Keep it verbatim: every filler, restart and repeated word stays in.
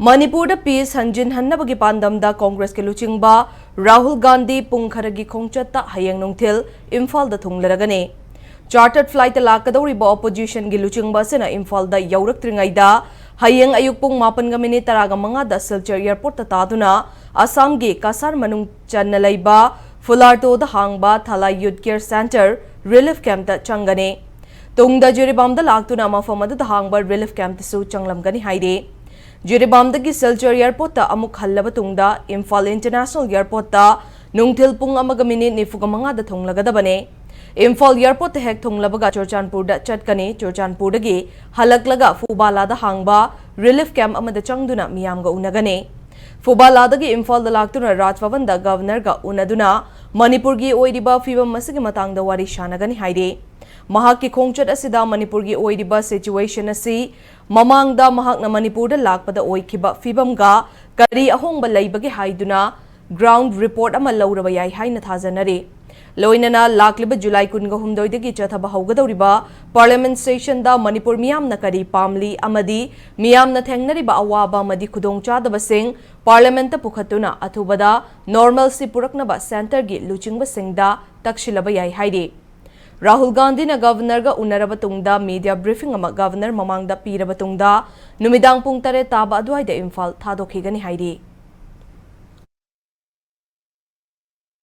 ꯃꯅꯤꯄꯨꯔꯗ peace ꯍꯟꯖꯤꯟꯍꯟꯅꯕꯒꯤ ꯄꯥꯟꯗꯝꯗ ꯀꯣꯡꯒ꯭ꯔꯦꯁꯀꯤ ꯂꯨꯆꯤꯡꯕ ꯔꯥꯍꯨꯜ ꯒꯥꯟꯙꯤ ꯄꯨꯡ ꯈꯔꯒꯤ ꯈꯣꯡꯆꯠꯇ ꯍꯌꯦꯡ ꯅꯨꯡꯊꯤꯜ ꯏꯝꯐꯥꯜꯗ ꯊꯨꯡꯂꯔꯒꯅꯤ꯫ Chartered flightꯇ ꯂꯥꯛꯀꯗꯧꯔꯤꯕ oppositionꯒꯤ ꯂꯨꯆꯤꯡꯕ ꯑꯁꯤꯅ ꯏꯝꯐꯥꯜꯗ ꯌꯧꯔꯛꯇ꯭ꯔꯤꯉꯩꯗ ꯍꯌꯦꯡ ꯑꯌꯨꯛ ꯄꯨꯡ ꯃꯥꯄꯟꯒ ꯃꯤꯅꯤꯠ ꯇꯔꯥꯒ ꯃꯉꯥꯗ ꯁꯤꯜꯆꯔ airportꯇ ꯇꯥꯗꯨꯅ ꯑꯁꯥꯝꯒꯤ ꯀꯁꯥꯔ ꯃꯅꯨꯡ ꯆꯟꯅ ꯂꯩꯕ ꯐꯨꯂꯥꯔꯇꯣꯗ ꯍꯥꯡꯕ ꯊꯂꯥꯏ Youth Care Centre relief campꯇ ꯆꯪꯒꯅꯤ꯫ ꯇꯨꯡꯗ ꯖꯤꯔꯤꯕꯥꯝꯗ ꯂꯥꯛꯇꯨꯅ ꯃꯐꯝ ꯑꯗꯨꯗ ꯍꯥꯡꯕ relief campꯇꯁꯨ ꯆꯪꯂꯝꯒꯅꯤ ꯍꯥꯏꯔꯤ꯫ ꯖꯤꯔꯤꯕꯥꯝꯗꯒꯤ ꯁꯤꯜꯆꯔ airportꯇ ꯑꯃꯨꯛ ꯍꯜꯂꯕ ꯇꯨꯡꯗ ꯏꯝꯐꯥꯜ International Airportꯇ ꯅꯨꯡꯊꯤꯜ ꯄꯨꯡ ꯑꯃꯒ ꯃꯤꯅꯤꯠ ꯅꯤꯐꯨꯒ ꯃꯉꯥꯗ ꯊꯨꯡꯂꯒꯗꯕꯅꯤ꯫ ꯏꯝꯐꯥꯜ airportꯇ ꯍꯦꯛ ꯊꯨꯡꯂꯕꯒ ꯆꯨꯔꯆꯥꯟꯄꯨꯔꯗ ꯆꯠꯀꯅꯤ꯫ ꯆꯨꯔꯆꯥꯟꯄꯨꯔꯗꯒꯤ ꯍꯜꯂꯛꯂꯒ ꯐꯨꯕꯥꯂꯥꯗ ꯍꯥꯡꯕ relief camp ꯑꯃꯗ ꯆꯪꯗꯨꯅ ꯃꯤꯌꯥꯝꯒ ꯎꯅꯒꯅꯤ꯫ ꯐꯨꯕꯥꯂꯥꯗꯒꯤ ꯏꯝꯐꯥꯜꯗ ꯂꯥꯛꯇꯨꯅ ꯔꯥꯖ ꯚꯕꯟꯗ Governorꯒ ꯎꯅꯗꯨꯅ ꯃꯅꯤꯄꯨꯔꯒꯤ ꯑꯣꯏꯔꯤꯕ ꯐꯤꯕꯝ ꯑꯁꯤꯒꯤ ꯃꯇꯥꯡꯗ ꯋꯥꯔꯤ ꯁꯥꯟꯅꯒꯅꯤ ꯍꯥꯏꯔꯤ꯫ ꯃꯍꯥꯛꯀꯤ ꯈꯣꯡꯆꯠ ꯑꯁꯤꯗ ꯃꯅꯤꯄꯨꯔꯒꯤ ꯑꯣꯏꯔꯤꯕ situation ꯑꯁꯤ ꯃꯃꯥꯡꯗ ꯃꯍꯥꯛꯅ ꯃꯅꯤꯄꯨꯔꯗ ꯂꯥꯛꯄꯗ ꯑꯣꯏꯈꯤꯕ ꯐꯤꯕꯝꯒ ꯀꯔꯤ ꯑꯍꯣꯡꯕ ꯂꯩꯕꯒꯦ ꯍꯥꯏꯗꯨꯅ ground report ꯑꯃ ꯂꯧꯔꯕ ꯌꯥꯏ ꯍꯥꯏꯅ ꯊꯥꯖꯅꯔꯤ꯫ ꯂꯣꯏꯅꯅ ꯂꯥꯛꯂꯤꯕ ꯖꯨꯂꯥꯏ ꯀꯨꯟꯒ ꯍꯨꯝꯗꯣꯏꯗꯒꯤ ꯆꯠꯊꯕ ꯍꯧꯒꯗꯧꯔꯤꯕ parliament sessionꯗ ꯃꯅꯤꯄꯨꯔ ꯃꯤꯌꯥꯝꯅ ꯀꯔꯤ ꯄꯥꯝꯂꯤ ꯑꯃꯗꯤ ꯃꯤꯌꯥꯝꯅ ꯊꯦꯡꯅꯔꯤꯕ ꯑꯋꯥꯕ ꯑꯃꯗꯤ ꯈꯨꯗꯣꯡꯆꯥꯗꯕꯁꯤꯡ parliamentꯇ ꯄꯨꯈꯠꯇꯨꯅ ꯑꯊꯨꯕꯗ normalcy ꯄꯨꯔꯛꯅꯕ centreꯒꯤ ꯂꯨꯆꯤꯡꯕꯁꯤꯡꯗ ꯇꯛꯁꯤꯜꯂꯕ ꯌꯥꯏ ꯍꯥꯏꯔꯤ꯫ ꯔꯥꯍꯨꯜ ꯒꯥꯟꯙꯤꯅ Governorꯒ ꯎꯅꯔꯕ ꯇꯨꯡꯗ media briefing ꯑꯃ Governor ꯃꯃꯥꯡꯗ ꯄꯤꯔꯕ ꯇꯨꯡꯗ ꯅꯨꯃꯤꯗꯥꯡ ꯄꯨꯡ ꯇꯔꯦꯠ ꯇꯥꯕ ꯑꯗꯨꯋꯥꯏꯗ ꯏꯝꯐꯥꯜ ꯊꯥꯗꯣꯛꯈꯤꯒꯅꯤ ꯍꯥꯏꯔꯤ꯫